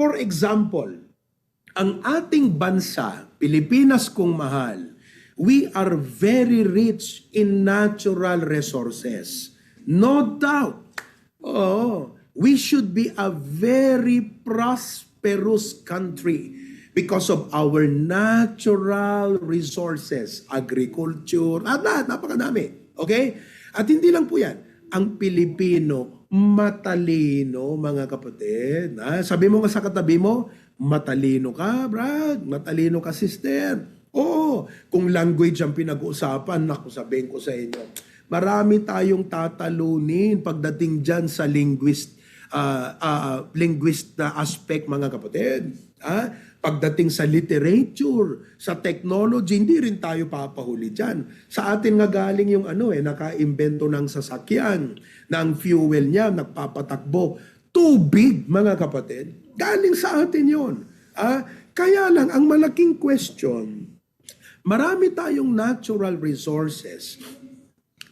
For example, ang ating bansa, Pilipinas kung mahal, we are very rich in natural resources. No doubt. Oh, we should be a very prosperous country because of our natural resources, agriculture, at lahat, napakadami. Okay? At hindi lang po yan. Ang Pilipino, matalino, mga kapatid. Sabi mo nga sa katabi mo, matalino ka, Brad. Matalino ka, sister. Oo, kung language ang pinag-uusapan, naku, sabihin ko sa inyo, marami tayong tatalunin pagdating dyan sa linguist na aspect, mga kapatid. Pagdating sa literature, sa technology, hindi rin tayo papahuli dyan. Sa atin nga galing yung naka-imbento ng sasakyan, na ang fuel niya, nagpapatakbo. Tubig, mga kapatid. Galing sa atin yun. Kaya lang, ang malaking question, marami tayong natural resources.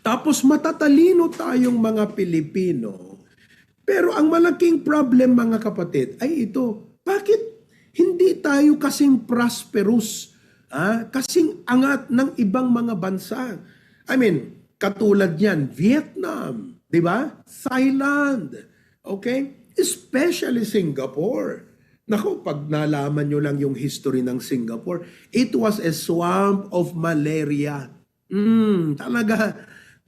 Tapos matatalino tayong mga Pilipino. Pero ang malaking problem, mga kapatid, ay ito. Bakit hindi tayo kasing prosperous, kasing angat ng ibang mga bansa? I mean, katulad niyan, Vietnam, di ba? Thailand, okay? Especially Singapore. Naku, pag nalaman nyo lang yung history ng Singapore, it was a swamp of malaria. Talaga,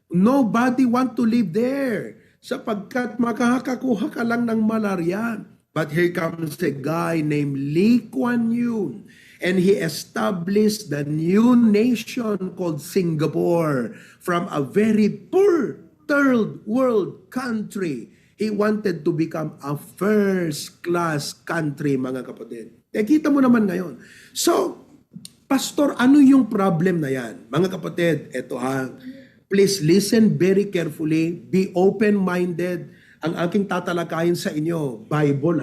nobody want to live there sapagkat makakakuha ka lang ng malaria. But here comes a guy named Lee Kuan Yew, and he established the new nation called Singapore from a very poor third world country. He wanted to become a first-class country, mga kapatid. Kita mo naman ngayon. So, Pastor, ano yung problem na yan? Mga kapatid, eto please listen very carefully, be open-minded. Ang aking tatalakayin sa inyo, Bible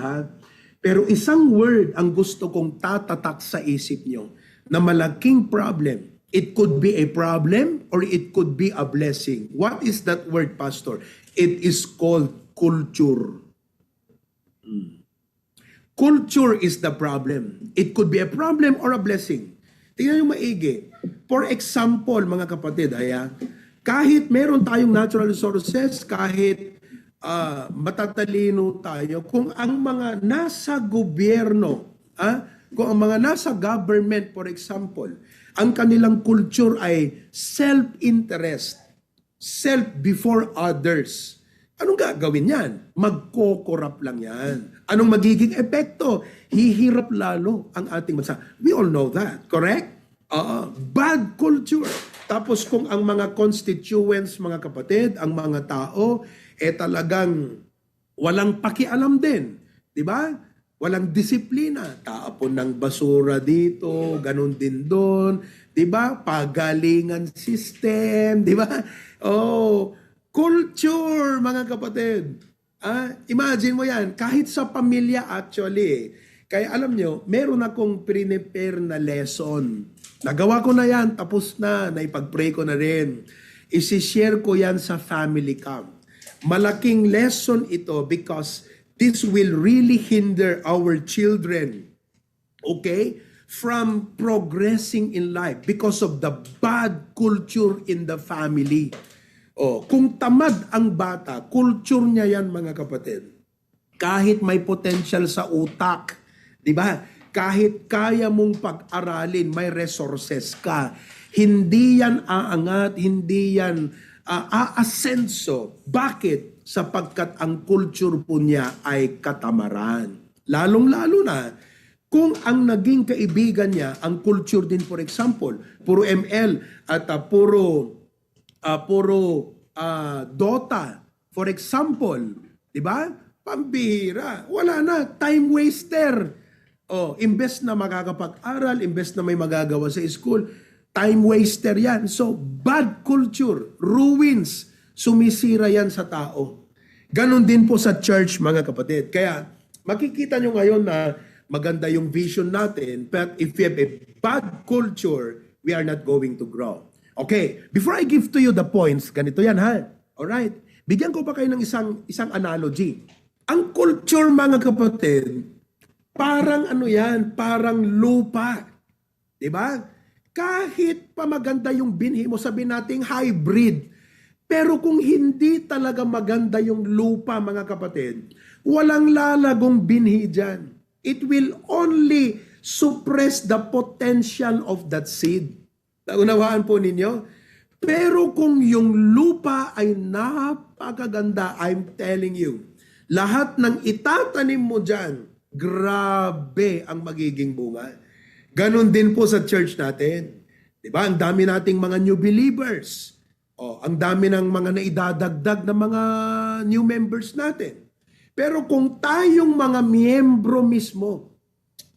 Pero isang word ang gusto kong tatatak sa isip nyo na malaking problem. It could be a problem or it could be a blessing. What is that word, Pastor? It is called culture. Culture is the problem. It could be a problem or a blessing. Tingnan nyo maigi. For example, mga kapatid, kahit meron tayong natural resources, kahit matatalino tayo, kung ang mga nasa gobyerno, kung ang mga nasa government, for example, ang kanilang culture ay self-interest, self before others, anong gagawin yan? Magkokorap lang yan. Anong magiging epekto? Hihirap lalo ang ating bansa. We all know that, correct? Bad culture. Tapos kung ang mga constituents, mga kapatid, ang mga tao, talagang walang pakialam din. Di ba? Walang disiplina. Tapon ng basura dito, ganun din doon. Di ba? Pagalingan system. Di ba? Culture, mga kapatid. Imagine mo yan, kahit sa pamilya actually. Kaya alam nyo, meron akong prepare na lesson. Nagawa ko na yan, tapos na, naipag-pray ko na rin. Isi-share ko yan sa family camp. Malaking lesson ito because this will really hinder our children, okay, from progressing in life because of the bad culture in the family. Kung tamad ang bata, culture niya yan, mga kapatid. Kahit may potential sa utak, di ba? Kahit kaya mong pag-aralin, may resources ka, hindi yan aangat, hindi yan aasenso. Bakit? Sapagkat ang culture po niya ay katamaran. Lalong-lalo na kung ang naging kaibigan niya, ang culture din, for example, puro ML at puro Dota, for example, di ba? Pambihira. Wala na. Time waster. Imbes na makakapag-aral, imbes na may magagawa sa school, time waster yan. So, bad culture, ruins, sumisira yan sa tao. Ganon din po sa church, mga kapatid. Kaya, makikita nyo ngayon na maganda yung vision natin, but if we have a bad culture, we are not going to grow. Okay, before I give to you the points, ganito yan Alright, bigyan ko pa kayo ng isang analogy. Ang culture, mga kapatid, Parang ano yan, parang lupa. Diba? Kahit pa maganda yung binhi mo, sabihin nating hybrid. Pero kung hindi talaga maganda yung lupa, mga kapatid, walang lalagong binhi dyan. It will only suppress the potential of that seed. Naunawaan po ninyo? Pero kung yung lupa ay napakaganda, I'm telling you, lahat ng itatanim mo dyan, grabe ang magiging bunga. Ganon din po sa church natin. Diba? Ang dami nating mga new believers. Ang dami ng mga naidadagdag na mga new members natin. Pero kung tayong mga miyembro mismo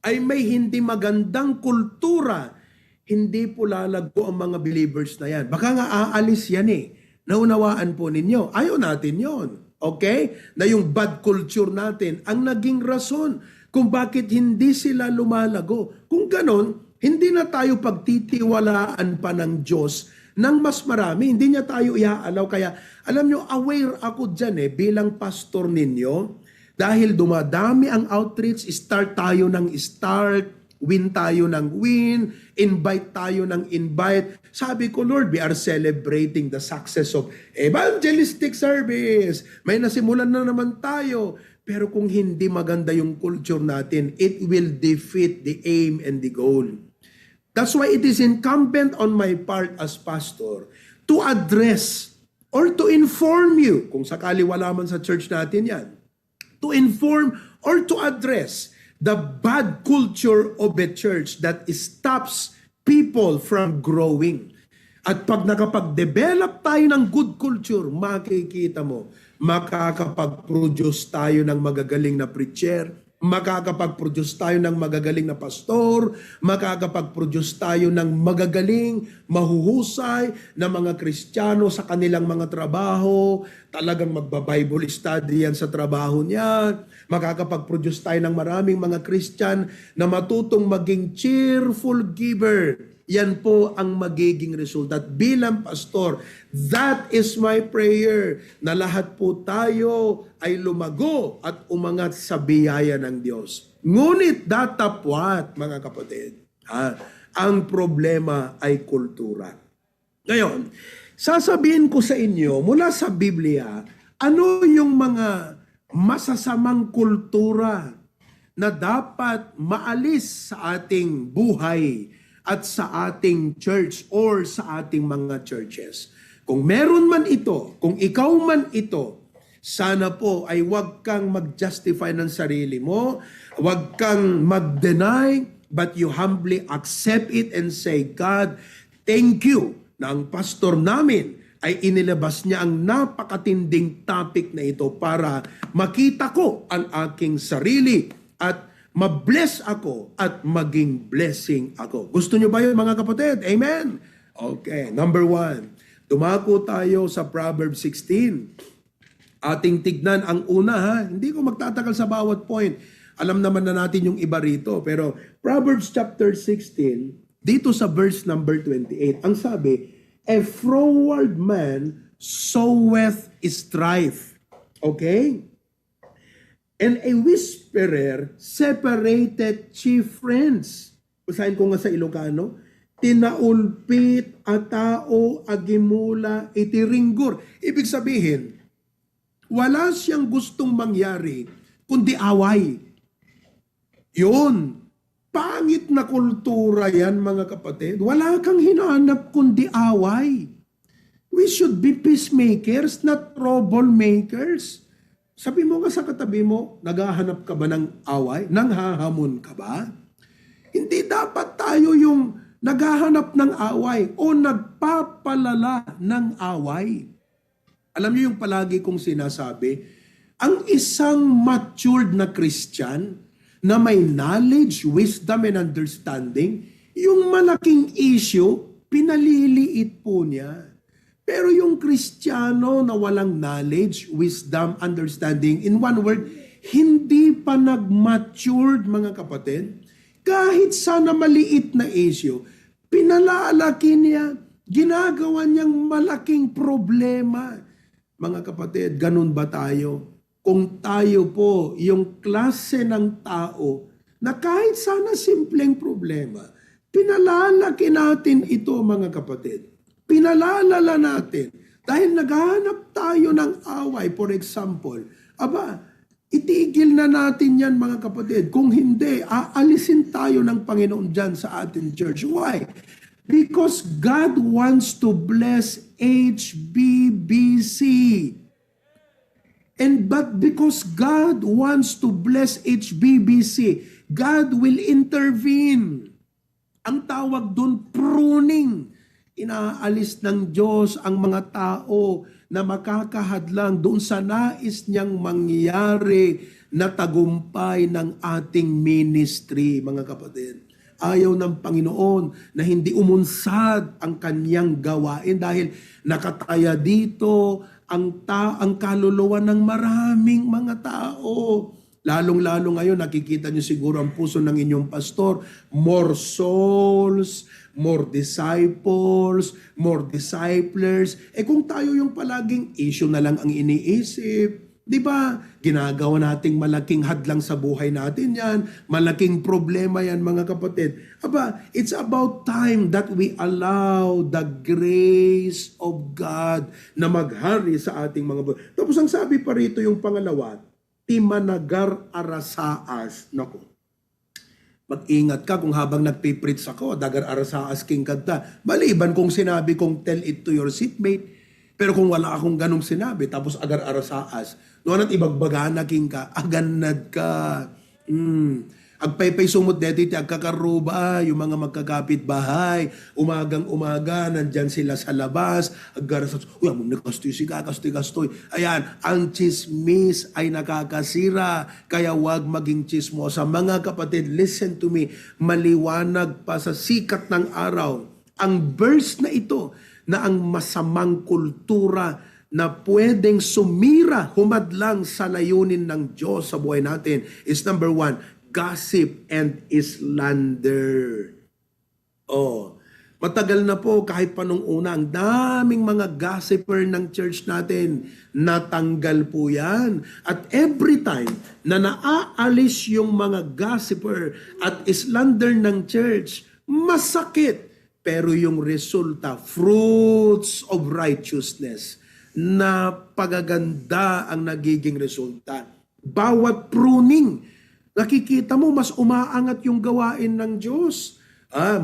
ay may hindi magandang kultura, hindi po lalago ang mga believers na yan. Baka nga aalis yan eh. Naunawaan po ninyo. Ayaw natin yon. Okay? Na yung bad culture natin ang naging rason kung bakit hindi sila lumalago. Kung ganon, hindi na tayo pagtitiwalaan pa ng Diyos ng mas marami. Hindi niya tayo iaalaw. Kaya alam nyo, aware ako dyan bilang pastor ninyo. Dahil dumadami ang outreach, start tayo ng start, win tayo ng win, invite tayo ng invite. Sabi ko, Lord, we are celebrating the success of evangelistic service. May nasimulan na naman tayo. Pero kung hindi maganda yung culture natin, it will defeat the aim and the goal. That's why it is incumbent on my part as pastor to address or to inform you, kung sakali wala man sa church natin yan, to inform or to address the bad culture of a church that stops people from growing. At pag nakapag-develop tayo ng good culture, makikita mo, makakapag-produce tayo ng magagaling na preacher, makakapag-produce tayo ng magagaling na pastor, makakapag-produce tayo ng magagaling, mahuhusay na mga Kristiyano sa kanilang mga trabaho, talagang magba-Bible study yan sa trabaho niya, makakapag-produce tayo ng maraming mga Christian na matutong maging cheerful giver. Yan po ang magiging resulta. At bilang pastor, that is my prayer, na lahat po tayo ay lumago at umangat sa biyaya ng Diyos. Ngunit datapwat, mga kapatid, ang problema ay kultura. Ngayon, sasabihin ko sa inyo, mula sa Biblia, ano yung mga masasamang kultura na dapat maalis sa ating buhay at sa ating church or sa ating mga churches. Kung meron man ito, kung ikaw man ito, sana po ay huwag kang mag-justify ng sarili mo, huwag kang mag-deny, but you humbly accept it and say, God, thank you na ang pastor namin ay inilabas niya ang napakatinding topic na ito para makita ko ang aking sarili at mabless ako at maging blessing ako. Gusto nyo ba yun, mga kapatid? Amen? Okay, number 1. Dumako tayo sa Proverbs 16. Ating tignan ang una, Hindi ko magtatagal sa bawat point. Alam naman na natin yung iba rito. Pero Proverbs chapter 16, dito sa verse number 28, ang sabi, a froward man soweth strife. Okay? And a whisperer separated chief friends. Usahin ko nga sa Ilocano, tinaulpit a tao agimula itiringgor. Ibig sabihin, wala siyang gustong mangyari kundi away. Yun. Pangit na kultura yan, mga kapatid. Wala kang hinahanap kundi away. We should be peacemakers, not troublemakers. Sabi mo nga sa katabi mo, naghahanap ka ba ng away? Nanghahamon ka ba? Hindi dapat tayo yung naghahanap ng away o nagpapalala ng away. Alam niyo yung palagi kong sinasabi, ang isang matured na Christian na may knowledge, wisdom, and understanding, yung malaking issue, pinaliliit po niya. Pero yung Kristiyano na walang knowledge, wisdom, understanding, in one word, hindi pa nag-matured, mga kapatid, kahit sana maliit na issue, pinalalaki niya, ginagawa niyang malaking problema. Mga kapatid, ganun ba tayo? Kung tayo po, yung klase ng tao na kahit sana simpleng problema, pinalalaki natin ito mga kapatid. Pinalalala natin. Dahil naghahanap tayo ng away, for example, itigil na natin yan mga kapatid. Kung hindi, aalisin tayo ng Panginoon dyan sa ating church. Why? Because God wants to bless HBBC. But because God wants to bless HBBC, God will intervene. Ang tawag doon, pruning. Inaalis ng Diyos ang mga tao na makakahadlang doon sa nais niyang mangyari na tagumpay ng ating ministry, mga kapatid. Ayaw ng Panginoon na hindi umunsad ang kanyang gawain dahil nakataya dito ang kaluluwa ng maraming mga tao. Lalong-lalo ngayon, nakikita niyo siguro ang puso ng inyong pastor, more souls, more disciples, more disciplers. Kung tayo yung palaging issue na lang ang iniisip, di ba? Ginagawa nating malaking hadlang sa buhay natin yan. Malaking problema yan mga kapatid. It's about time that we allow the grace of God na maghari sa ating mga buhay. Tapos ang sabi pa rito yung pangalawa, timanagar arasaas. Naku, mag-ingat ka kung habang nagpipreach ako, dagar arasaas king kanta. Maliban kung sinabi kong tell it to your seatmate, pero kung wala akong ganong sinabi, tapos agar arasaas, noon at ibagbagana king ka, aganad ka. Agpaypay sumot deti ti agkakaruba, yung mga magkakapit bahay, umagang-umaga, nandyan sila sa labas, aggarasas, uy, among nakastoy si kakastoy-kastoy. Ayan, ang chismis ay nakakasira, kaya wag maging chismosa. Mga kapatid, listen to me, maliwanag pa sa sikat ng araw, ang verse na ito, na ang masamang kultura na pwedeng sumira, humadlang sa layunin ng Diyos sa buhay natin is number 1, gossip and slander. Matagal na po kahit pa nung una, ang daming mga gossiper ng church natin, natanggal po yan. At every time na naaalis yung mga gossiper at slander ng church, masakit. Pero yung resulta, fruits of righteousness, na pagaganda ang nagiging resulta. Bawat pruning, nakikita mo, mas umaangat yung gawain ng Diyos.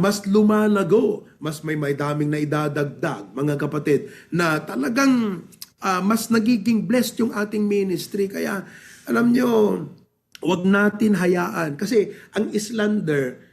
Mas lumalago, mas may daming na idadagdag, mga kapatid, na talagang mas nagiging blessed yung ating ministry. Kaya, alam nyo, wag natin hayaan. Kasi ang slander,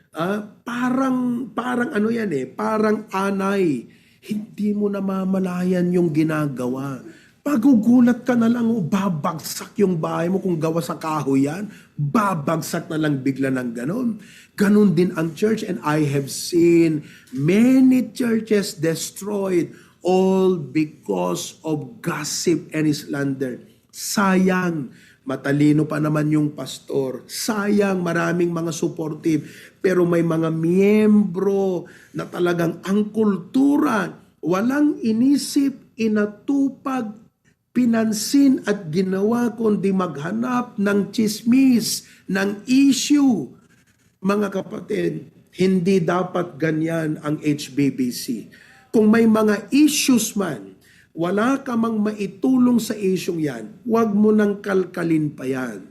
parang ano yan parang anay. Hindi mo namamalayan yung ginagawa. Pagugulat ka na lang, babagsak yung bahay mo kung gawa sa kahoy yan. Babagsak na lang bigla ng ganon. Ganon din ang church, and I have seen many churches destroyed all because of gossip and slander. Sayang, matalino pa naman yung pastor. Sayang, maraming mga supportive. Pero may mga miyembro na talagang ang kultura, walang inisip, inatupag, pinansin at ginawa kundi maghanap ng chismis, ng issue. Mga kapatid, hindi dapat ganyan ang HBBC. Kung may mga issues man, wala ka mang maitulong sa isyong yan, huwag mo nang kalkalin pa yan.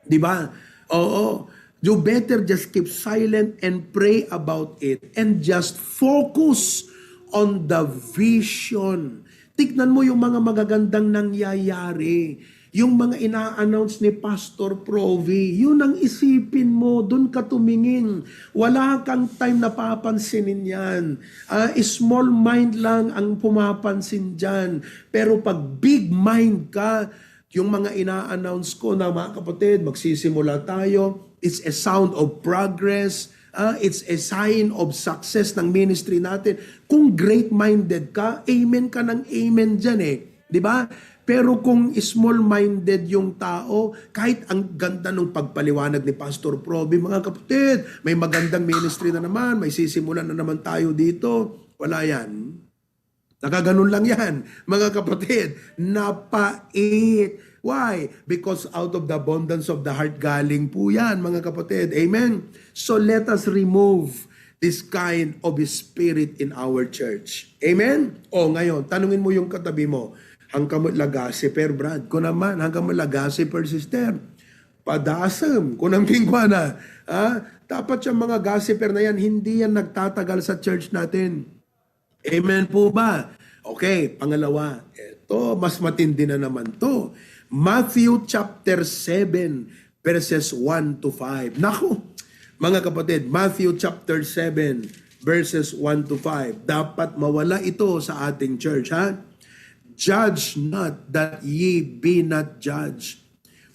Di ba? Oo. You better just keep silent and pray about it and just focus on the vision. Tignan mo yung mga magagandang nangyayari. Yung mga ina-announce ni Pastor Provi, yun ang isipin mo, dun ka tumingin. Wala kang time na papansinin yan. Small mind lang ang pumapansin dyan. Pero pag big mind ka, yung mga ina-announce ko na mga kapatid, magsisimula tayo, it's a sound of progress, it's a sign of success ng ministry natin. Kung great-minded ka, amen ka ng amen dyan Di ba? Pero kung small-minded yung tao, kahit ang ganda ng pagpaliwanag ni Pastor Proby, mga kapatid, may magandang ministry na naman, may sisimulan na naman tayo dito, wala yan. Nakaganon lang yan, mga kapatid. Napait. Why? Because out of the abundance of the heart galing po yan, mga kapatid. Amen? So let us remove this kind of spirit in our church. Amen? O ngayon, tanungin mo yung katabi mo, hanggang mo lagasi per Brad, ko naman, hanggang mo lagasi per sister, padasam, kunang pingwa na. Dapat yung mga gossiper na yan, hindi yan nagtatagal sa church natin. Amen po ba? Okay, pangalawa, ito, mas matindi na naman to. Matthew chapter 7, verses 1 to 5. Naku, mga kapatid, Matthew chapter 7, verses 1 to 5. Dapat mawala ito sa ating church, ha? Judge not that ye be not judged.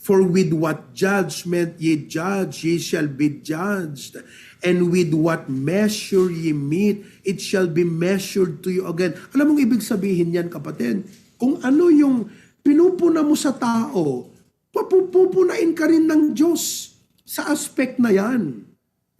For with what judgment ye judge, ye shall be judged. And with what measure ye meet, it shall be measured to you again. Alam mong ibig sabihin yan, kapatid? Kung ano yung pinupuna mo sa tao, papupunain ka rin ng Diyos sa aspect na yan.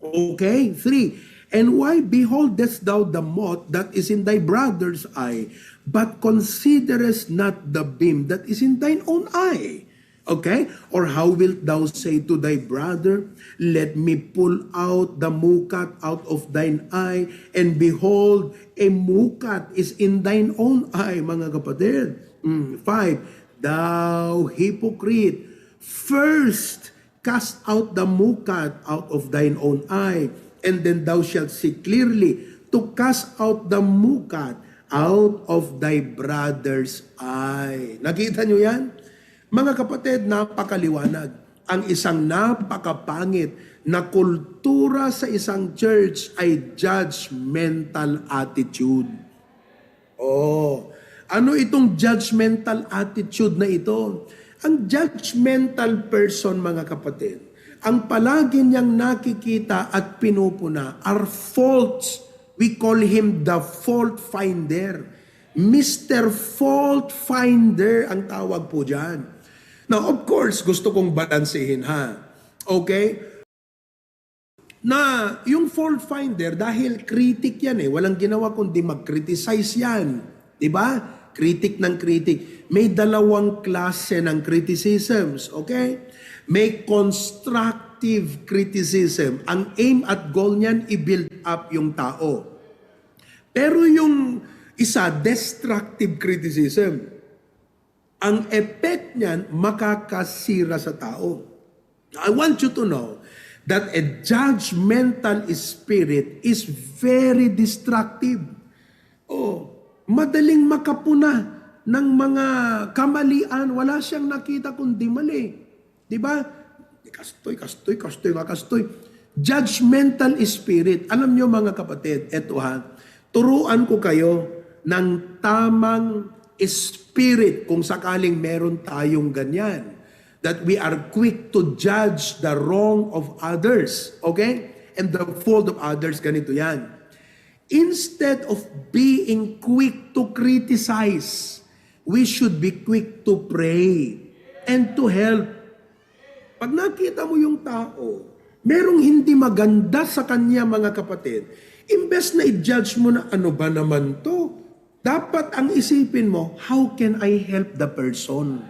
Okay? 3. And why beholdest thou the mote that is in thy brother's eye, but considerest not the beam that is in thine own eye? Okay? Or how wilt thou say to thy brother, let me pull out the mukat out of thine eye, and behold, a mukat is in thine own eye, mga kapatid. 5. Thou hypocrite, first cast out the mukat out of thine own eye, and then thou shalt see clearly to cast out the mukat out of thy brother's eye. Nakita nyo yan? Mga kapatid, napakaliwanag. Ang isang napakapangit na kultura sa isang church ay judgmental attitude. Oh, ano itong judgmental attitude na ito? Ang judgmental person, mga kapatid, ang palagi niyang nakikita at pinupuna are faults. We call him the fault finder. Mr. Fault Finder ang tawag po dyan. Now, of course, gusto kong balansehin, ha? Okay? Na yung fault finder, dahil critic yan walang ginawa kundi mag-criticize yan. Diba? Critic ng critic. May dalawang klase ng criticisms, okay? May constructive criticism. Ang aim at goal niyan, i-build up yung tao. Pero yung isa, destructive criticism. Ang effect niyan, makakasira sa tao. I want you to know that a judgmental spirit is very destructive. Madaling makapuna ng mga kamalian. Wala siyang nakita kundi mali. Diba? Kastoy. Judgmental spirit. Alam nyo mga kapatid, eto ha, turuan ko kayo ng tamang spirit kung sakaling meron tayong ganyan. That we are quick to judge the wrong of others. Okay? And the fault of others, ganito yan. Instead of being quick to criticize, we should be quick to pray and to help. Pag nakita mo yung tao, merong hindi maganda sa kanya, mga kapatid, imbes na i-judge mo na ano ba naman to, dapat ang isipin mo, how can I help the person?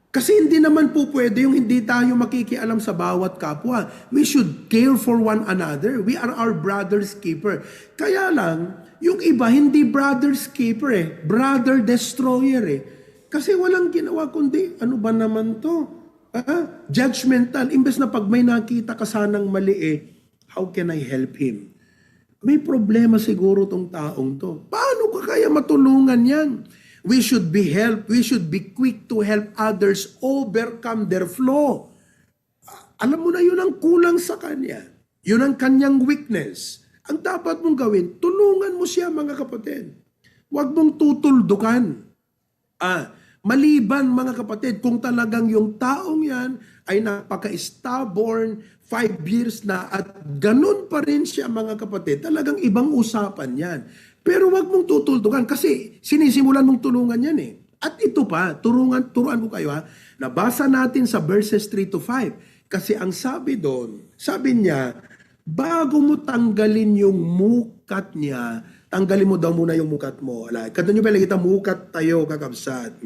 Kasi hindi naman po pwede yung hindi tayo makikialam sa bawat kapwa. We should care for one another. We are our brother's keeper. Kaya lang, yung iba hindi brother's keeper brother destroyer Kasi walang ginawa kundi, ano ba naman to? Judgmental. Imbes na pag may nakita ka sanang mali how can I help him? May problema siguro tong taong to. Paano ka kaya matulungan yan? We should be helped. We should be quick to help others overcome their flaw. Alam mo na yun ang kulang sa kanya. Yun ang kanyang weakness. Ang dapat mong gawin, tulungan mo siya, mga kapatid. Huwag mong tutuldukan. Maliban, mga kapatid, kung talagang yung taong yan ay napaka-stubborn, 5 years na, at ganun pa rin siya, mga kapatid, talagang ibang usapan yan. Pero wag mong tutuldukan kasi sinisimulan mong tulungan yan At ito pa, turuan ko kayo nabasa natin sa verses 3 to 5. Kasi ang sabi doon, sabi niya, bago mo tanggalin yung mukat niya, tanggalin mo daw muna yung mukat mo. Ala, kadto nyo pala kita mukat tayo kakabsat.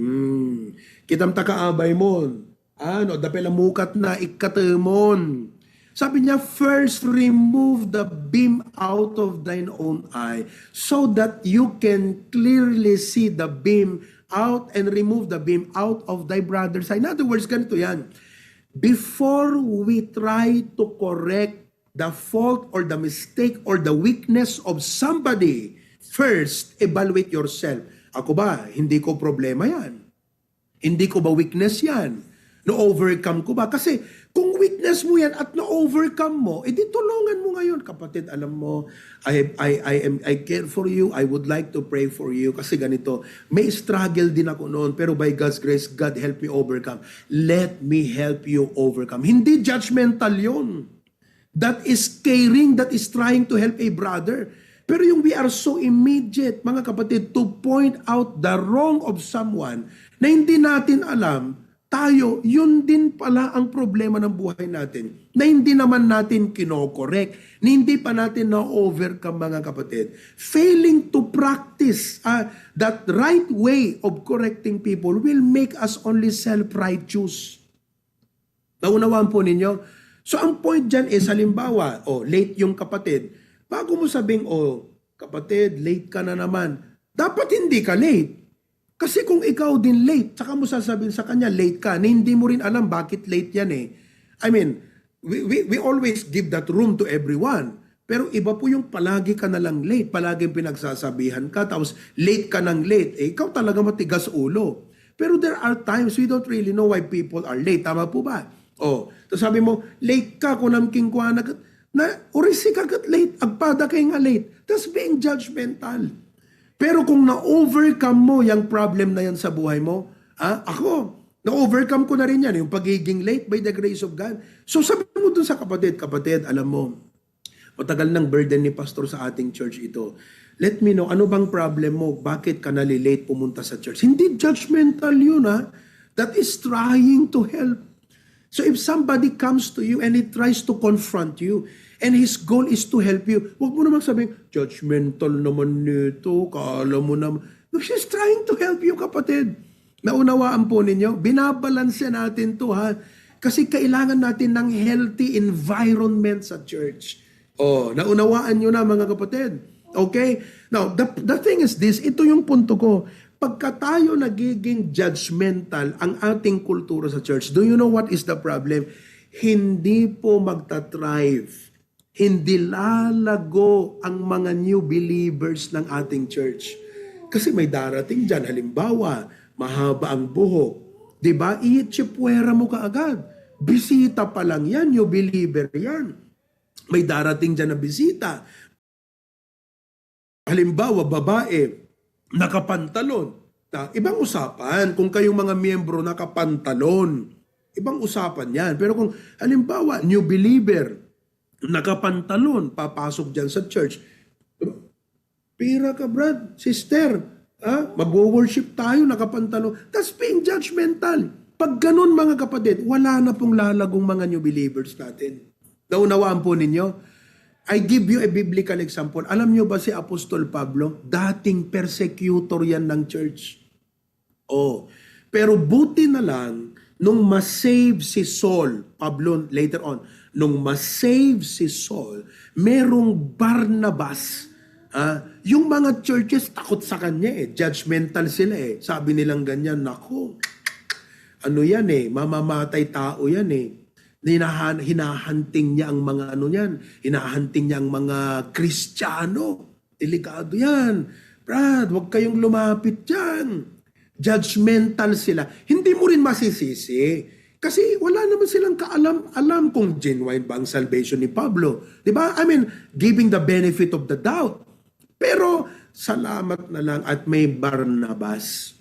Kitam takaabay mo. Ano, dapela mukat na ikatemon. Sabi niya, first remove the beam out of thine own eye so that you can clearly see the beam out and remove the beam out of thy brother's eye. In other words, ganito yan. Before we try to correct the fault or the mistake or the weakness of somebody, first, evaluate yourself. Ako ba, hindi ko problema yan? Hindi ko ba weakness yan? Na-overcome ko ba? Kasi kung weakness mo yan at na-overcome mo, edi tulungan mo ngayon. Kapatid, alam mo, I care for you. I would like to pray for you. Kasi ganito, may struggle din ako noon. Pero by God's grace, God help me overcome. Let me help you overcome. Hindi judgmental yun. That is caring, that is trying to help a brother. Pero yung we are so immediate, mga kapatid, to point out the wrong of someone na hindi natin alam, tayo, yun din pala ang problema ng buhay natin. Na hindi naman natin kinokorek, na hindi pa natin na-overcome, mga kapatid. Failing to practice that right way of correcting people will make us only self-righteous. Naunawaan po ninyo? So ang point dyan is, halimbawa, late yung kapatid. Bago mo sabing, kapatid, late ka na naman. Dapat hindi ka late. Kasi kung ikaw din late, saka mo sasabihin sa kanya, late ka, na hindi mo rin alam bakit late yan eh. I mean, we always give that room to everyone. Pero iba po yung palagi ka na lang late, palaging pinagsasabihan ka, tapos late ka ng late. Ikaw talaga matigas ulo. Pero there are times we don't really know why people are late. Tama po ba? Tapos sabi mo, late ka, kunamking kwa na orisi ka kat late, agpada kay nga late. That's being judgmental. Pero kung na-overcome mo yung problem na yan sa buhay mo, ako, na-overcome ko na rin yan, yung pagiging late by the grace of God. So sabi mo dun sa kapatid, alam mo, matagal ng burden ni pastor sa ating church ito. Let me know, ano bang problem mo? Bakit ka nalilate pumunta sa church? Hindi judgmental yun, That is trying to help. So if somebody comes to you and he tries to confront you, and his goal is to help you, huwag mo naman sabihin, judgmental naman nito, kala mo naman. No, she's trying to help you, kapatid. Naunawaan po ninyo, binabalanse natin to, kasi kailangan natin ng healthy environment sa church. Naunawaan nyo na, mga kapatid. Okay? Now, the thing is this, ito yung punto ko. Pagka tayo nagiging judgmental ang ating kultura sa church, do you know what is the problem? Hindi po magta-thrive. Hindi lalago ang mga new believers ng ating church. Kasi may darating dyan, halimbawa, mahaba ang buhok. Diba? Iitsipwera mo kaagad. Bisita pa lang yan, new believer yan. May darating dyan na bisita. Halimbawa, babae, nakapantalon. Ibang usapan kung kayong mga miyembro nakapantalon. Ibang usapan yan. Pero kung halimbawa, new believer, nakapantalon, papasok dyan sa church. Pira ka, brad, sister. Mag-worship tayo, nakapantalon. That's being judgmental. Pag ganun, mga kapatid, wala na pong lalagong mga new believers natin. Naunawaan po ninyo? I give you a biblical example. Alam nyo ba si Apostol Pablo? Dating persecutor yan ng church. Pero buti na lang, nung masave si Saul, Pablo later on, nung masave si Saul, merong Barnabas. Yung mga churches takot sa kanya judgmental sila Sabi nilang ganyan, nako, ano yan mamamatay tao yan hinahanting niya ang mga hinahanting niya ang mga Kristiyano. Delikado yan. Brad, huwag kayong lumapit dyan. Judgmental sila. Hindi mo rin masisisi. Kasi wala naman silang kaalam-alam kung genuine ba ang salvation ni Pablo. Diba? I mean, giving the benefit of the doubt. Pero, salamat na lang at may Barnabas.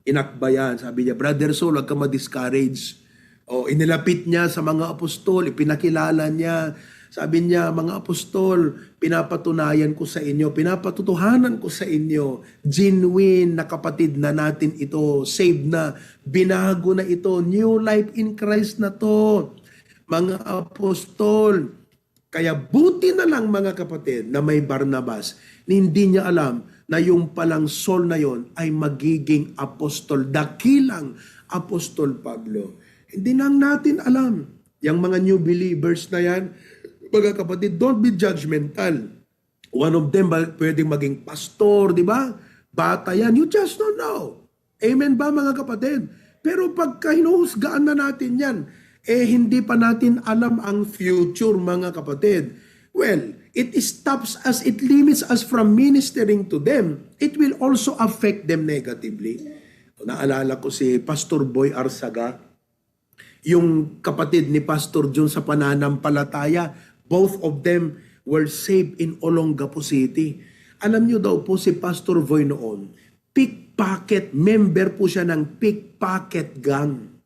Inakbayan. Sabi niya, Brother Saul, huwag ka ma-discourage. Inilapit niya sa mga apostol, ipinakilala niya. Sabi niya, mga apostol, pinapatunayan ko sa inyo, pinapatutuhanan ko sa inyo, genuine na kapatid na natin ito, saved na, binago na ito, new life in Christ na to. Mga apostol, Kaya buti na lang mga kapatid na may Barnabas na hindi niya alam na yung palang Saul na yon ay magiging apostol, dakilang apostol Pablo. Hindi lang natin alam. Yung mga new believers na yan, mga kapatid, don't be judgmental. One of them pwedeng maging pastor, di ba? Bata yan, you just don't know. Amen ba mga kapatid? Pero pagka hinuhusgaan na natin yan, hindi pa natin alam ang future mga kapatid. Well, it stops us, it limits us from ministering to them. It will also affect them negatively. Naalala ko si Pastor Boy Arsaga, yung kapatid ni Pastor John sa pananampalataya, both of them were saved in Olongapo City. Alam nyo daw po si Pastor Boy noon, pickpocket, member po siya ng pickpocket gang.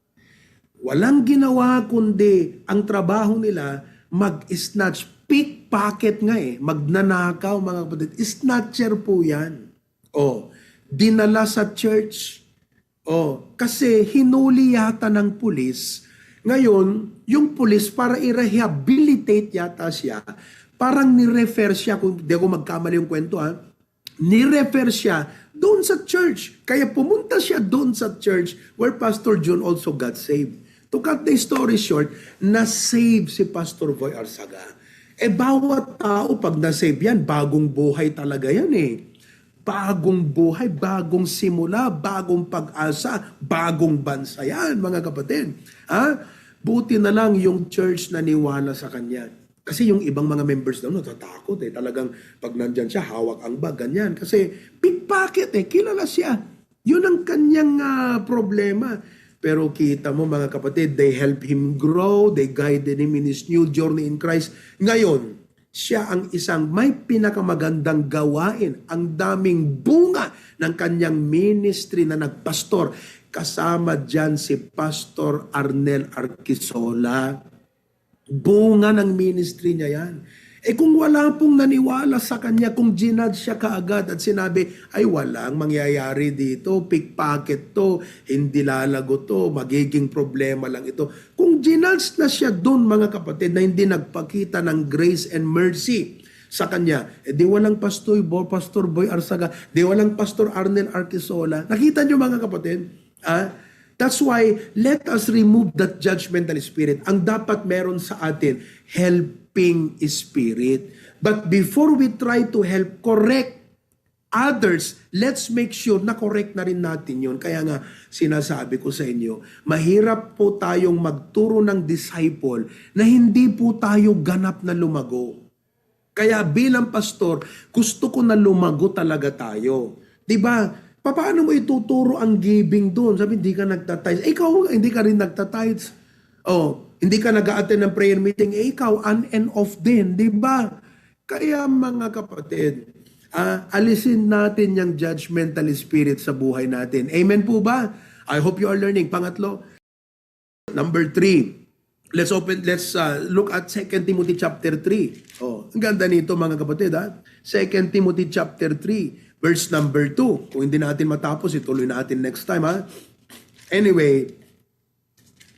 Walang ginawa kundi ang trabaho nila mag-snatch, pickpocket nga magnanakaw mga kapatid, snatcher po yan. Dinala sa church. Kasi hinuli yata ng pulis. Ngayon, yung pulis para i-rehabilitate yata siya, parang ni-refer siya, kung di ako magkamali yung kwento ni-refer siya doon sa church. Kaya pumunta siya doon sa church where Pastor John also got saved. To cut the story short, na-save si Pastor Boy Arsaga. Bawat tao pag na-save yan, bagong buhay talaga yan Bagong buhay, bagong simula, bagong pag-asa, bagong bansa yan, mga kapatid. Buti na lang yung church na niwala sa kanya. Kasi yung ibang mga members daw, natatakot Talagang pag nandyan siya, hawak ang bag, ganyan. Kasi pickpocket kilala siya. Yun ang kanyang problema. Pero kita mo mga kapatid, they help him grow, they guided him in his new journey in Christ. Ngayon, siya ang isang may pinakamagandang gawain, ang daming bunga ng kanyang ministry na nagpastor. Kasama dyan si Pastor Arnel Arquisola. Bunga ng ministry niya yan. Kung wala pong naniwala sa kanya, kung ginad siya kaagad at sinabi, ay walang mangyayari dito, pickpocket to, hindi lalago to, magiging problema lang ito. Kung ginad na siya doon mga kapatid na hindi nagpakita ng grace and mercy sa kanya, di walang Pastor Boy Arsaga, di walang Pastor Arnel Arquisola. Nakita niyo mga kapatid? That's why, let us remove that judgmental spirit. Ang dapat meron sa atin, helping spirit. But before we try to help correct others, let's make sure na correct na rin natin yun. Kaya nga, sinasabi ko sa inyo, mahirap po tayong magturo ng disciple na hindi po tayo ganap na lumago. Kaya bilang pastor, gusto ko na lumago talaga tayo. Diba? Paano mo ituturo ang giving doon? Sabi, hindi ka nagtatides. Ikaw, hindi ka rin nagtatides. Hindi ka nag-a-attend ng prayer meeting. Ikaw, on and off din. Di ba? Kaya mga kapatid, alisin natin yung judgmental spirit sa buhay natin. Amen po ba? I hope you are learning. Pangatlo, number 3. Let's look at 2 Timothy chapter 3. Ang ganda nito mga kapatid. 2 Timothy chapter 3. Verse number 2. Kung hindi natin matapos, ituloy natin next time Anyway,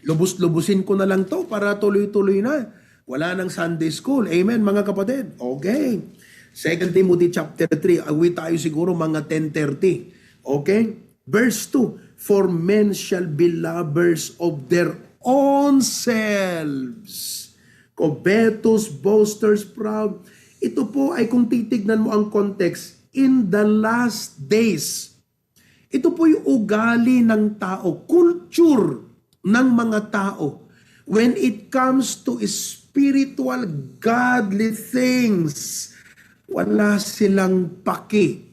lubus-lubusin ko na lang to para tuloy-tuloy na. Wala nang Sunday school. Amen mga kapatid. Okay. 2 Timothy chapter 3. Awi tayo siguro mga 10:30. Okay? Verse 2. For men shall be lovers of their own selves. Covetous, boasters, proud. Ito po ay kung titignan mo ang context, in the last days. Ito po yung ugali ng tao, culture ng mga tao. When it comes to spiritual, godly things, wala silang paki.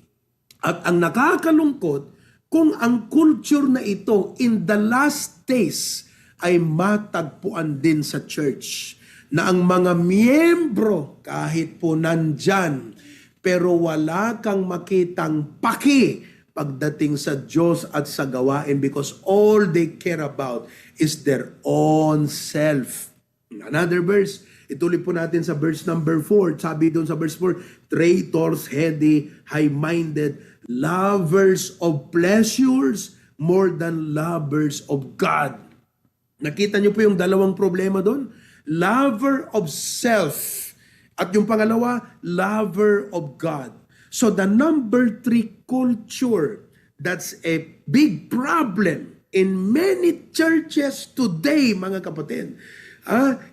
At ang nakakalungkot, kung ang culture na ito in the last days ay matagpuan din sa church, na ang mga miyembro, kahit po nandyan, pero wala kang makitang paki pagdating sa Diyos at sa gawain because all they care about is their own self. Another verse, ituloy po natin sa verse number 4. Sabi doon sa verse 4, traitors, heady, high-minded, lovers of pleasures more than lovers of God. Nakita niyo po yung dalawang problema doon? Lover of self. At yung pangalawa, lover of God. So the number 3 culture, that's a big problem in many churches today, mga kapatid,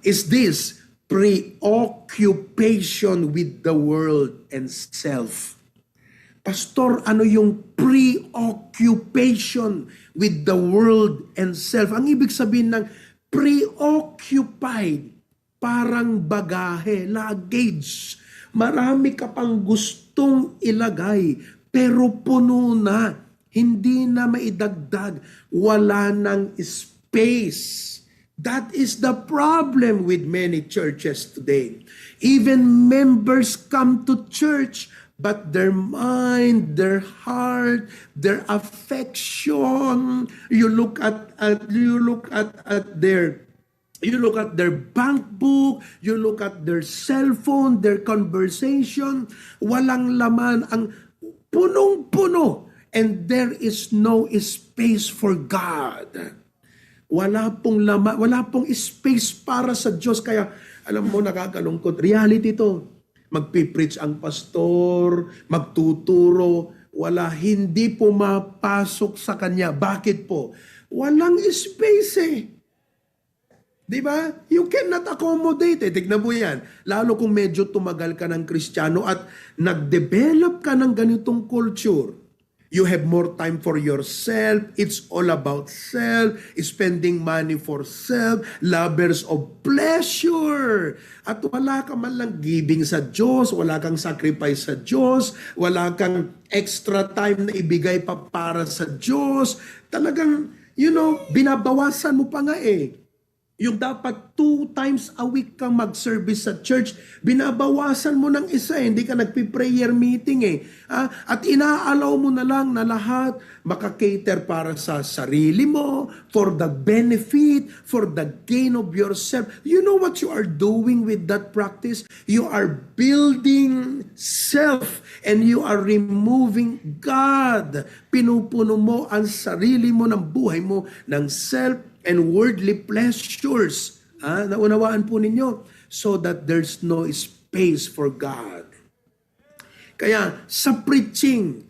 is this preoccupation with the world and self. Pastor, ano yung preoccupation with the world and self? Ang ibig sabihin ng preoccupied, parang bagahe, luggage. Marami ka pang gustong ilagay, pero puno na. Hindi na maidagdag. Wala nang space. That is the problem with many churches today. Even members come to church, but their mind, their heart, their affection, you look at their bank book, you look at their cell phone, their conversation, walang laman, ang punong-puno, and there is no space for God. Wala pong laman, wala pong space para sa Diyos. Kaya, alam mo, nakakalungkot. Reality to. Magpipreach ang pastor, magtuturo, hindi pumapasok sa kanya. Bakit po? Walang space eh. Di ba? You cannot accommodate. Tignan mo yan. Lalo kung medyo tumagal ka ng Kristiyano at nag-develop ka ng ganitong culture. You have more time for yourself. It's all about self. Spending money for self. Lovers of pleasure. At wala ka man lang giving sa Diyos. Wala kang sacrifice sa Diyos. Wala kang extra time na ibigay pa para sa Diyos. Talagang, binabawasan mo pa nga eh. Yung dapat 2 times a week kang mag-service sa church, binabawasan mo ng isa, hindi ka nagpi-prayer meeting eh. At inaalaw mo na lang na lahat maka-cater para sa sarili mo, for the benefit, for the gain of yourself. You know what you are doing with that practice? You are building self and you are removing God. Pinupuno mo ang sarili mo ng buhay mo ng self and worldly pleasures. Naunawaan po ninyo? So that there's no space for God. Kaya sa preaching,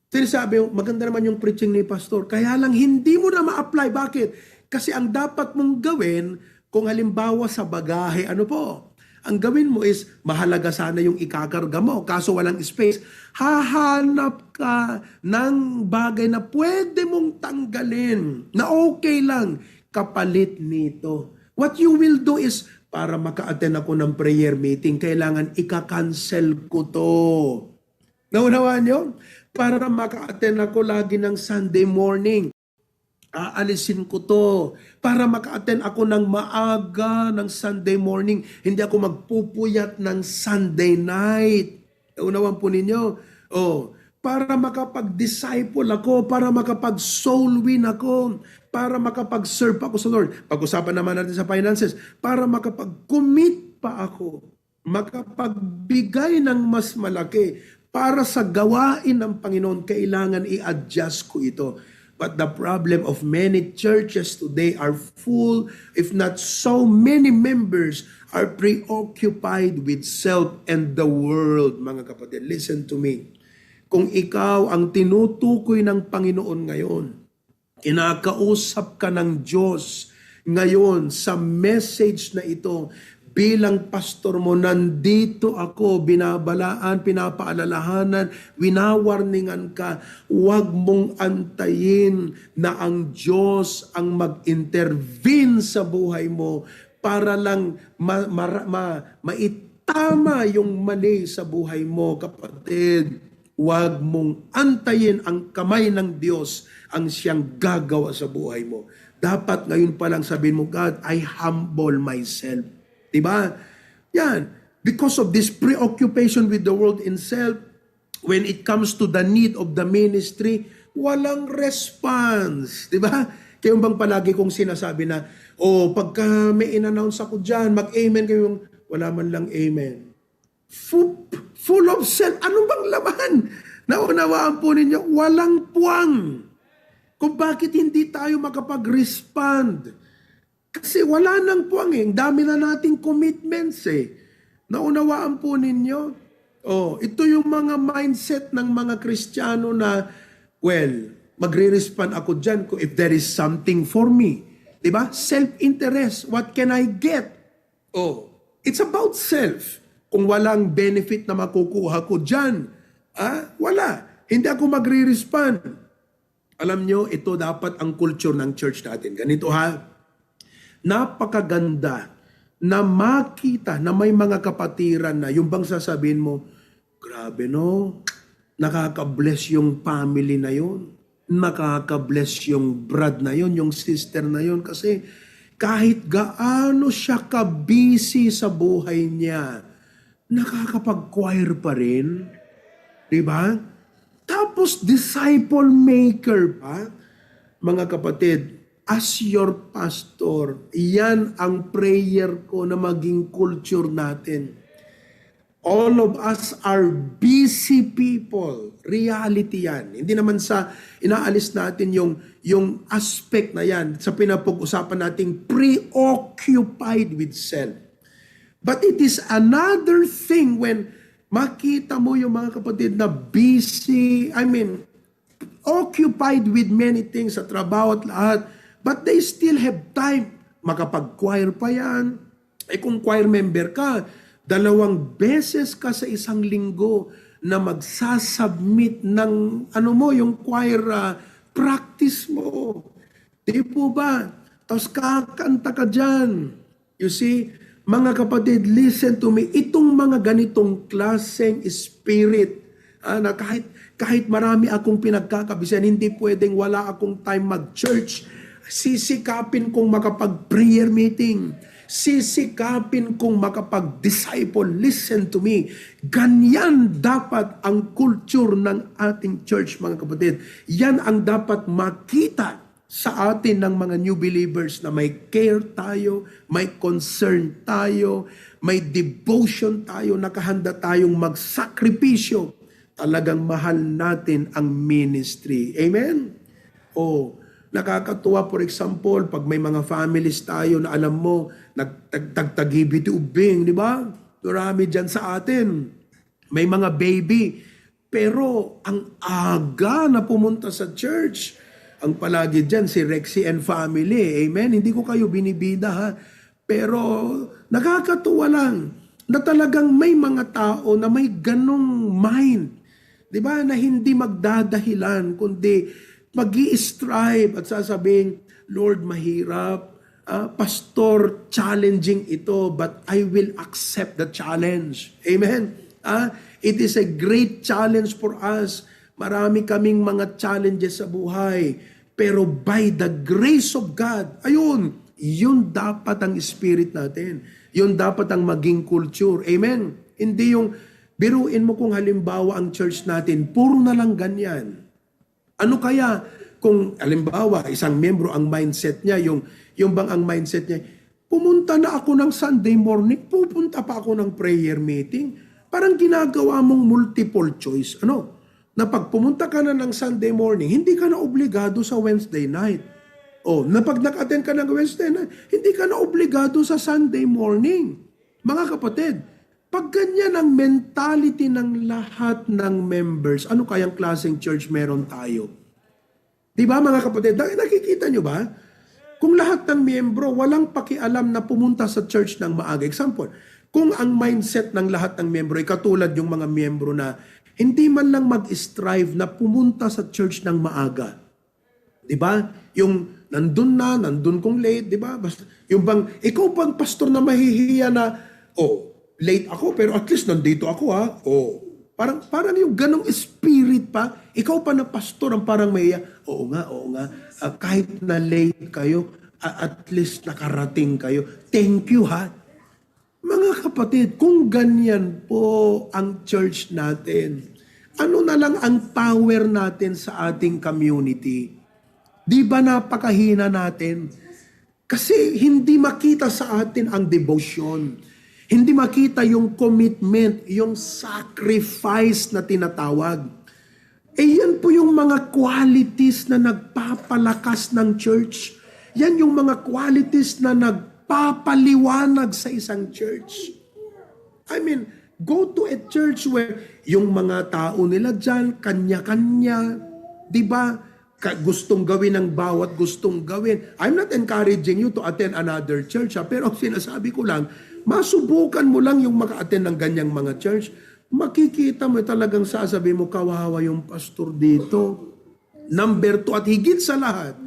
sinasabi, maganda naman yung preaching ni pastor, kaya lang hindi mo na ma-apply. Bakit? Kasi ang dapat mong gawin, kung halimbawa sa bagahe, ang gawin mo is, mahalaga sana yung ikakarga mo, kaso walang space, hahanap ka ng bagay na pwede mong tanggalin, na okay lang, kapalit nito. What you will do is, para maka-attend ako ng prayer meeting, kailangan ika-cancel ko to. Naunawaan nyo? Para maka-attend ako lagi ng Sunday morning, aalisin ko to. Para maka-attend ako ng maaga ng Sunday morning, hindi ako magpupuyat ng Sunday night. Naunawaan po ninyo? Para makapag-disciple ako, para makapag-soul win ako, para makapag-serve ako sa Lord. Pag-usapan naman natin sa finances, para makapag-commit pa ako, makapagbigay ng mas malaki, para sa gawain ng Panginoon, kailangan i-adjust ko ito. But the problem of many churches today are full, if not so many members are preoccupied with self and the world. Mga kapatid, listen to me. Kung ikaw ang tinutukoy ng Panginoon ngayon, kinakausap ka ng Diyos ngayon sa message na ito, bilang pastor mo, nandito ako, binabalaan, pinapaalalahanan, winawarningan ka, huwag mong antayin na ang Diyos ang mag-intervene sa buhay mo para lang maitama yung mali sa buhay mo, kapatid. Huwag mong antayin ang kamay ng Diyos ang siyang gagawa sa buhay mo. Dapat ngayon pa lang sabihin mo, God, I humble myself. Diba? Yan. Because of this preoccupation with the world in self, when it comes to the need of the ministry, walang response. Diba? Kaya bang palagi kong sinasabi na, pagka may in-announce ako dyan, mag-amen kayo, wala man lang amen. Full of self. Ano bang laman? Naunawaan po ninyo, walang puwang. Kung bakit hindi tayo makapag-respond. Kasi wala nang puwang eh. Ang dami na nating commitments eh. Naunawaan po ninyo? Oh, ito yung mga mindset ng mga Kristiyano na, well, magre-respond ako dyan if there is something for me. Diba? Self-interest. What can I get? Oh, it's about self. Kung walang benefit na makukuha ko dyan, wala. Hindi ako magre-respond. Alam nyo, ito dapat ang culture ng church natin. Ganito ha, napakaganda na makita na may mga kapatiran na yung bang sasabihin mo, grabe no, nakaka-bless yung family na yun. Nakaka-bless yung brad na yun, yung sister na yun. Kasi kahit gaano siya ka-busy sa buhay niya, nakakapag-choir pa rin. Diba? Tapos disciple maker pa. Mga kapatid, as your pastor, yan ang prayer ko na maging culture natin. All of us are busy people. Reality yan. Hindi naman sa inaalis natin yung aspect na yan sa pinapag-usapan nating preoccupied with self. But it is another thing when makita mo yung mga kapatid na busy, occupied with many things sa trabaho at lahat, but they still have time. Makapag-choir pa yan. Kung choir member ka, 2 beses ka sa isang linggo na magsasubmit ng yung choir practice mo. Di po ba? Tapos kakanta ka dyan. You see, mga kapatid, listen to me. Itong mga ganitong klaseng spirit, na kahit marami akong pinagkakabisan, hindi pwedeng wala akong time mag-church. Sisikapin kong makapag-prayer meeting. Sisikapin kong makapag-disciple. Listen to me. Ganyan dapat ang culture ng ating church, mga kapatid. Yan ang dapat makita sa atin ng mga new believers na may care tayo, may concern tayo, may devotion tayo, nakahanda tayong magsakripisyo. Talagang mahal natin ang ministry. Amen? Nakakatuwa, for example, pag may mga families tayo na alam mo, nagtagtagibiti ubing, di ba? Marami dyan sa atin. May mga baby. Pero ang aga na pumunta sa church, ang palagi dyan, si Rexy and family. Amen? Hindi ko kayo binibida ha. Pero nakakatuwa lang na talagang may mga tao na may ganong mind. Di ba? Na hindi magdadahilan, kundi mag-i-strive at sasabihin, Lord, mahirap. Pastor, challenging ito, but I will accept the challenge. Amen? It is a great challenge for us. Marami kaming mga challenges sa buhay. Pero by the grace of God, yun dapat ang spirit natin. Yun dapat ang maging culture. Amen? Hindi yung, biruin mo kung halimbawa ang church natin, puro na lang ganyan. Ano kaya kung halimbawa isang membro ang mindset niya, yung bang ang mindset niya, pumunta na ako ng Sunday morning, pupunta pa ako ng prayer meeting, parang ginagawa mong multiple choice. Na pag pumunta ka na ng Sunday morning, hindi ka na obligado sa Wednesday night. Na pag nag-attend ka ng Wednesday night, hindi ka na obligado sa Sunday morning. Mga kapatid, pag ganyan ang mentality ng lahat ng members, ano kayang klaseng church meron tayo? Di ba mga kapatid? Nakikita nyo ba? Kung lahat ng miyembro walang pakialam na pumunta sa church ng maaga. Example, kung ang mindset ng lahat ng miyembro ay katulad yung mga miyembro na hindi man lang mag-strive na pumunta sa church ng maaga. Di ba? Yung nandun kong late, di ba? Yung bang, ikaw bang pastor na mahihiya na, late ako pero at least nandito ako ha. Parang yung ganong spirit pa, ikaw pa na pastor ang parang mahiya. Oo nga. Kahit na late kayo, at least nakarating kayo. Thank you ha. Mga kapatid, kung ganyan po ang church natin, ano na lang ang power natin sa ating community? Di ba napakahina natin? Kasi hindi makita sa atin ang devotion. Hindi makita yung commitment, yung sacrifice na tinatawag. Yan po yung mga qualities na nagpapalakas ng church. Yan yung mga qualities na nagpapaliwanag sa isang church. I mean, go to a church where yung mga tao nila dyan, kanya-kanya, di ba? Gustong gawin ng bawat gustong gawin. I'm not encouraging you to attend another church, pero ang sinasabi ko lang, masubukan mo lang yung maka-attend ng ganyang mga church. Makikita mo talagang sasabi mo, kawawa yung pastor dito. Number 2, at higit sa lahat,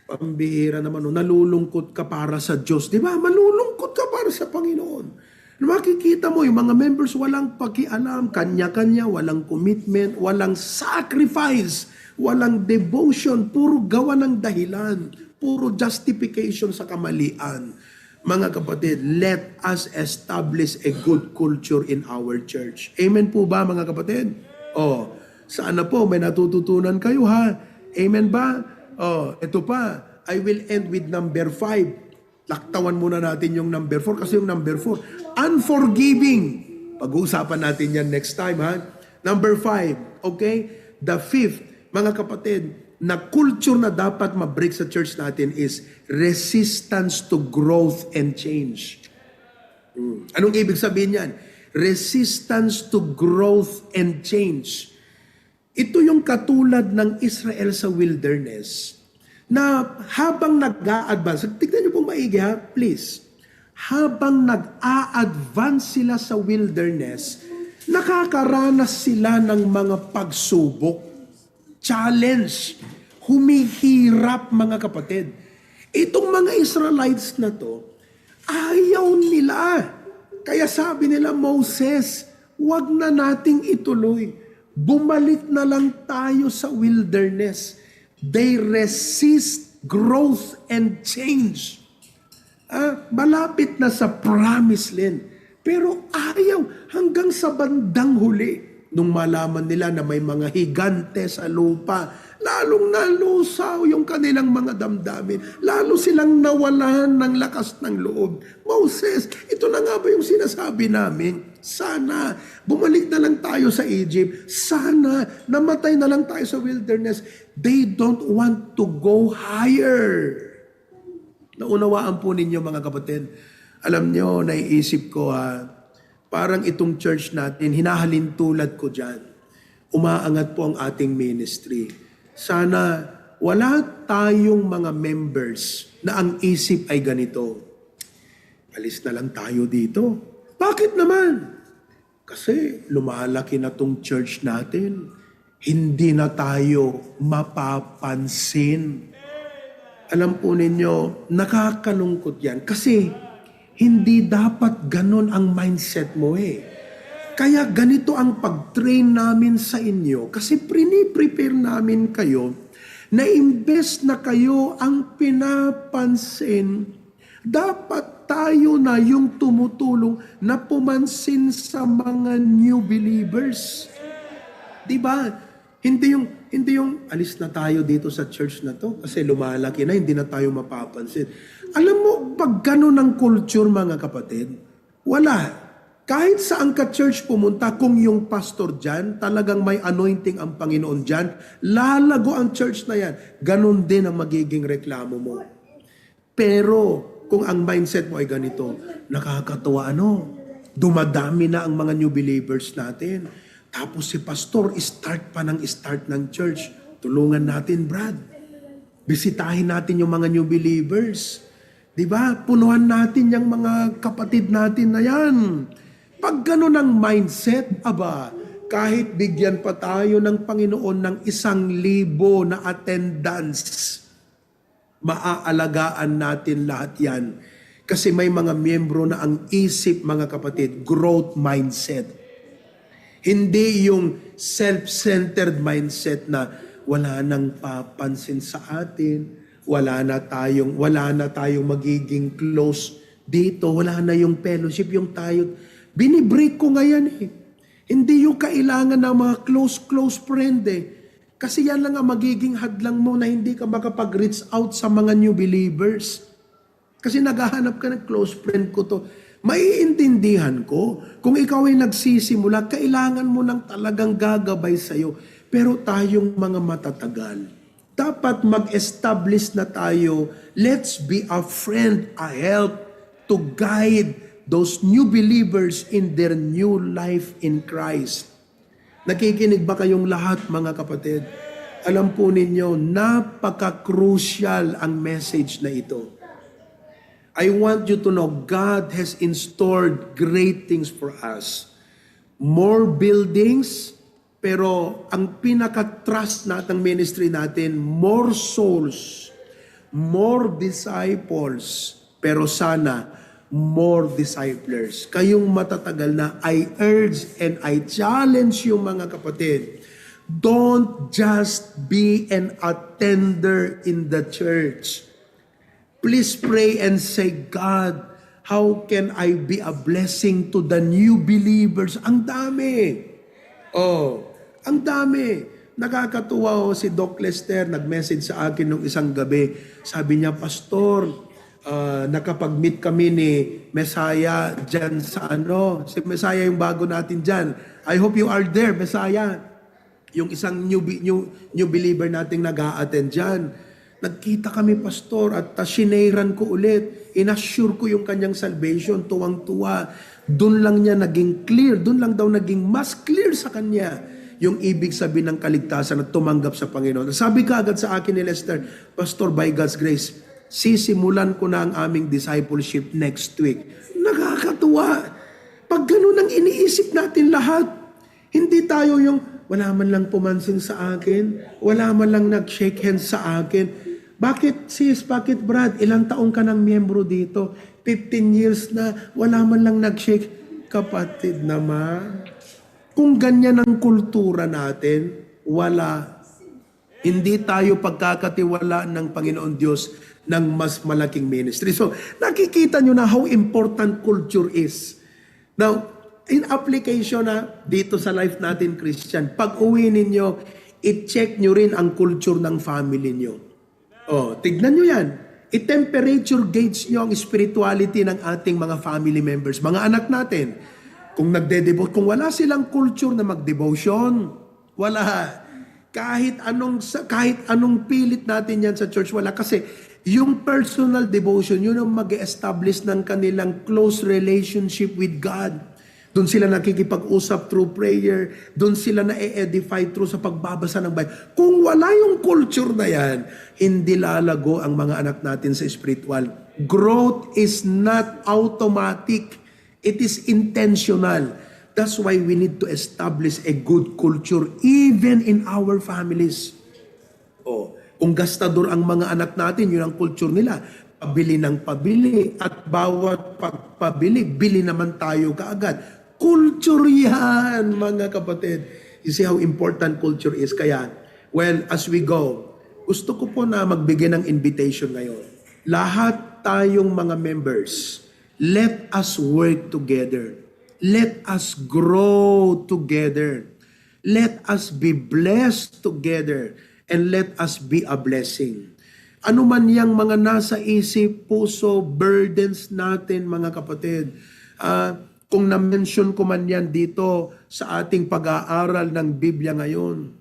pambihira naman, nalulungkot ka para sa Diyos. Di ba? Malulungkot ka para sa Panginoon. Makikita mo, yung mga members walang pakialam, kanya-kanya, walang commitment, walang sacrifice, walang devotion, puro gawa ng dahilan, puro justification sa kamalian. Mga kapatid, let us establish a good culture in our church. Amen po ba, mga kapatid? Sana po, may natututunan kayo ha. Amen ba? Ito pa, I will end with number 5. Laktawan muna natin yung number 4 kasi yung number 4, unforgiving. Pag-uusapan natin yan next time ha. Number 5, okay? The 5th, mga kapatid, na culture na dapat ma-break sa church natin is resistance to growth and change. Anong ibig sabihin yan? Resistance to growth and change. Ito yung katulad ng Israel sa wilderness na habang nag-a-advance, tignan niyo pong maigi ha, please. Habang nag-a-advance sila sa wilderness, nakakaranas sila ng mga pagsubok, challenge, humihirap mga kapatid. Itong mga Israelites na to, ayaw nila. Kaya sabi nila, Moses, wag na nating ituloy. Bumalik na lang tayo sa wilderness. They resist growth and change. Malapit na sa promised land. Pero ayaw hanggang sa bandang huli. Nung malaman nila na may mga higante sa lupa, lalong nalusaw yung kanilang mga damdamin. Lalo silang nawalan ng lakas ng loob. Moses, ito na nga ba yung sinasabi namin? Sana bumalik na lang tayo sa Egypt. Sana namatay na lang tayo sa wilderness. They don't want to go higher. Naunawaan po ninyo mga kapatid. Alam nyo, naiisip ko parang itong church natin, hinahalin tulad ko dyan. Umaangat po ang ating ministry. Sana wala tayong mga members na ang isip ay ganito. Alis na lang tayo dito. Bakit naman? Kasi lumalaki na tong church natin. Hindi na tayo mapapansin. Alam po ninyo, nakakalungkot yan. Kasi hindi dapat ganun ang mindset mo Kaya ganito ang pag-train namin sa inyo. Kasi prepare namin kayo na imbes na kayo ang pinapansin, dapat tayo na yung tumutulong na pumansin sa mga new believers. Diba? Hindi yung alis na tayo dito sa church na to kasi lumalaki na, hindi na tayo mapapansin. Alam mo, pag gano'n ang culture mga kapatid, wala. Kahit saan ka church pumunta, kung yung pastor dyan, talagang may anointing ang Panginoon dyan, lalago ang church na yan. Ganon din ang magiging reklamo mo. Pero, kung ang mindset mo ay ganito, nakakatuwa dumadami na ang mga new believers natin. Tapos si pastor, start ng church. Tulungan natin, Brad. Bisitahin natin yung mga new believers. Diba? Punuhan natin yung mga kapatid natin na yan. Pag gano'n ang mindset, kahit bigyan pa tayo ng Panginoon ng 1,000 na attendance, maaalagaan natin lahat yan. Kasi may mga miyembro na ang isip, mga kapatid, growth mindset. Hindi yung self-centered mindset na wala nang papansin sa atin, wala na tayong magiging close dito, wala na yung fellowship, yung tayo. Binibreak ko ngayon Hindi yung kailangan ng mga close friend Kasi yan lang ang magiging hadlang mo na hindi ka makapag-reach out sa mga new believers. Kasi naghahanap ka ng close friend ko to. Maiintindihan ko, kung ikaw ay nagsisimula, kailangan mo ng talagang gagabay sa'yo. Pero tayong mga matatagal, dapat mag-establish na tayo, let's be a friend, a help, to guide, those new believers in their new life in Christ. Nakikinig ba kayong lahat, mga kapatid? Alam po ninyo, napaka-crucial ang message na ito. I want you to know God has installed great things for us. More buildings, pero ang pinaka-trust natang ministry natin, more souls, more disciples, pero sana more disciplers. Kayong matatagal na, I urge and I challenge you, mga kapatid, don't just be an attender in the church. Please pray and say, God, how can I be a blessing to the new believers? Ang dami. Ang dami. Nakakatuwa si Doc Lester, nag-message sa akin nung isang gabi. Sabi niya, Pastor, nakapag-meet kami ni Messiah dyan sa si Messiah yung bago natin dyan. I hope you are there, Messiah. Yung isang new believer nating nag-a-attend dyan. Nagkita kami, Pastor, at sinairan ko ulit. Inassure ko yung kanyang salvation, tuwang-tuwa. Doon lang niya naging clear, doon lang daw naging mas clear sa kanya yung ibig sabihin ng kaligtasan at tumanggap sa Panginoon. Sabi ka agad sa akin ni Lester, Pastor, by God's grace, sisimulan ko na ang aming discipleship next week. Nakakatuwa. Pag ganun ang iniisip natin lahat, hindi tayo yung wala man lang pumansin sa akin, wala man lang nag-shake hands sa akin. Bakit sis, bakit Brad, ilang taong ka ng miyembro dito? 15 years na, wala man lang nag-shake. Kapatid naman, kung ganyan ang kultura natin, wala. Hindi tayo pagkakatiwalaan ng Panginoon Diyos ng mas malaking ministry. So, nakikita nyo na how important culture is. Now, in application na dito sa life natin, Christian, pag uwi ninyo, i-check nyo rin ang culture ng family nyo. Tignan nyo yan. I-temperature gauge nyo ang spirituality ng ating mga family members, mga anak natin. Kung nagde-devote, kung wala silang culture na mag-devotion, wala. Kahit anong pilit natin yan sa church, wala. Kasi yung personal devotion, yun ang mag-establish ng kanilang close relationship with God. Doon sila nakikipag-usap through prayer. Doon sila na-edify through sa pagbabasa ng Bible. Kung wala yung culture na yan, hindi lalago ang mga anak natin sa spiritual. Growth is not automatic. It is intentional. That's why we need to establish a good culture even in our families. Kung gastador ang mga anak natin, yun ang culture nila. Pabili ng pabili at bawat pagpabili, bili naman tayo kaagad. Culture yan, mga kapatid. You see how important culture is. Kaya, as we go, gusto ko po na magbigay ng invitation ngayon. Lahat tayong mga members, let us work together. Let us grow together. Let us be blessed together. And let us be a blessing. Ano man yang mga nasa isip, puso, burdens natin, mga kapatid. Kung na-mention ko man yan dito sa ating pag-aaral ng Biblia ngayon.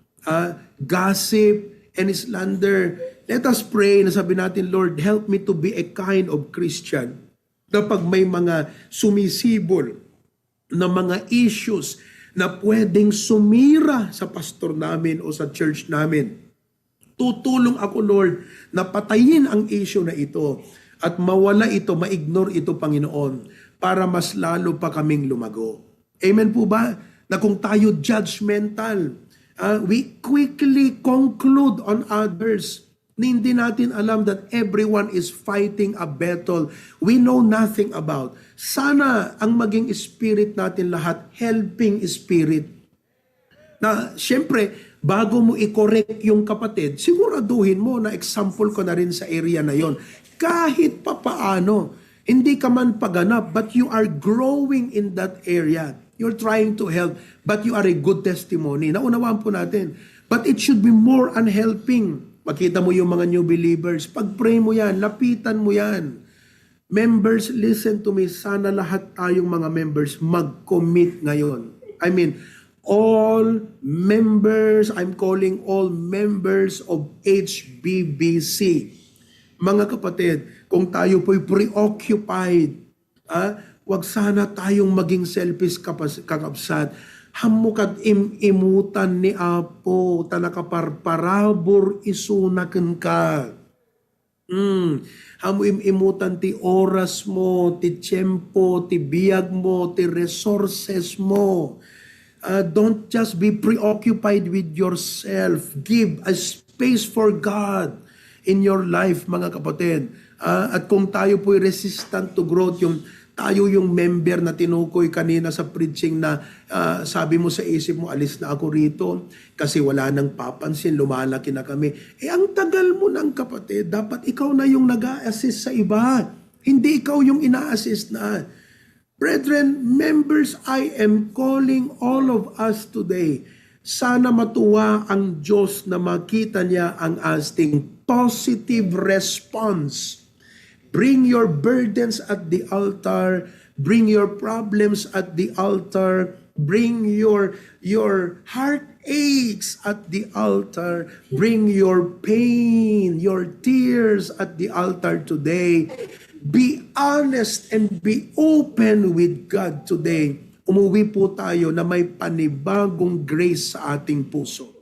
Gossip and slander. Let us pray na sabi natin, Lord, help me to be a kind of Christian. Kapag may mga sumisibol na mga issues na pwedeng sumira sa pastor namin o sa church namin, tutulong ako, Lord, na patayin ang issue na ito at mawala ito, ma-ignore ito, Panginoon, para mas lalo pa kaming lumago. Amen po ba? Na kung tayo judgmental, we quickly conclude on others. Hindi natin alam that everyone is fighting a battle we know nothing about. Sana ang maging spirit natin lahat, helping spirit. Na siyempre, bago mo i-correct yung kapatid, siguraduhin mo na example ko na rin sa area na yon. Kahit papaano, hindi ka man paganap, but you are growing in that area. You're trying to help, but you are a good testimony. Naunawaan po natin. But it should be more unhelping. Makita mo yung mga new believers. Pag-pray mo yan, lapitan mo yan. Members, listen to me. Sana lahat tayong mga members mag-commit ngayon. I mean, all members, I'm calling all members of HBBC. Mga kapatid, kung tayo po'y preoccupied, wag sana tayong maging selfish kakabsat. Hamukat imutan ni Apo, tanakaparparabor isunaken ka. Hamu imutan ti oras mo, ti tiyempo, ti biyag mo, ti resources mo. Don't just be preoccupied with yourself. Give a space for God in your life, mga kapatid. At kung tayo po'y resistant to growth, tayo yung member na tinukoy kanina sa preaching na sabi mo sa isip mo, alis na ako rito kasi wala nang papansin, lumalaki na kami. Ang tagal mo ng kapatid, dapat ikaw na yung nag-a-assist sa iba. Hindi ikaw yung ina-assist na. Brethren, members, I am calling all of us today. Sana matuwa ang Diyos na makita niya ang asting positive response. Bring your burdens at the altar. Bring your problems at the altar. Bring your heartaches at the altar. Bring your pain, your tears at the altar today. Be honest and be open with God today. Umuwi po tayo na may panibagong grace sa ating puso.